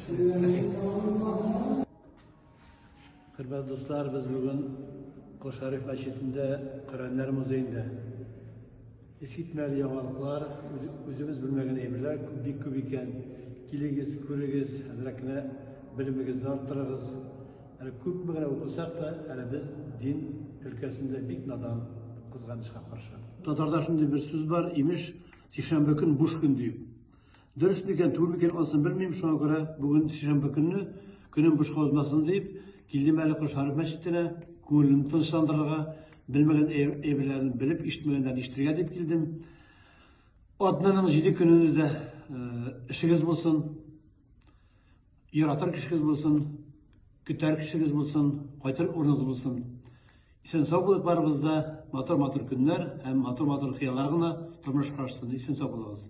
Хөрмәтле дуслар, без бүген Кол Шәриф мәчетендә Коръәннәр музеенда. Искитмәле яңалыклар, үзебез белмәгән әйберләр бик күп икән. Килегез, күрегез, әзрәк кенә белемегезне арттырыгыз. Әле күпме генә укысак та, әле без дин өлкәсендә бик надан, кызганычка каршы. Татарда шундый бер сүз бар, имеш, сишәмбе көн буш көн дип. Дөрес микән, түгел микән, анысын белмим. Шуңа күрә бүген сишәмбе көнне, көнем бушка узмасын дип, килдем әле Кол Шәриф мәчетенә, күңелемне тынычландырырга, белмәгән әйберләрне белеп, ишетмәгәннәрне ишетергә дип килдем. Атнаның җиде көнендә дә эшегез булсын, яратыр кешегез булсын, көтәр кешегез булсын, кайтыр урыныгыз булсын. Исән-сау булыйк барыбыз да, матур-матур көннәр һәм матур-матур хыяллар гына тормышка ашсын. Исән-сау булыгыз.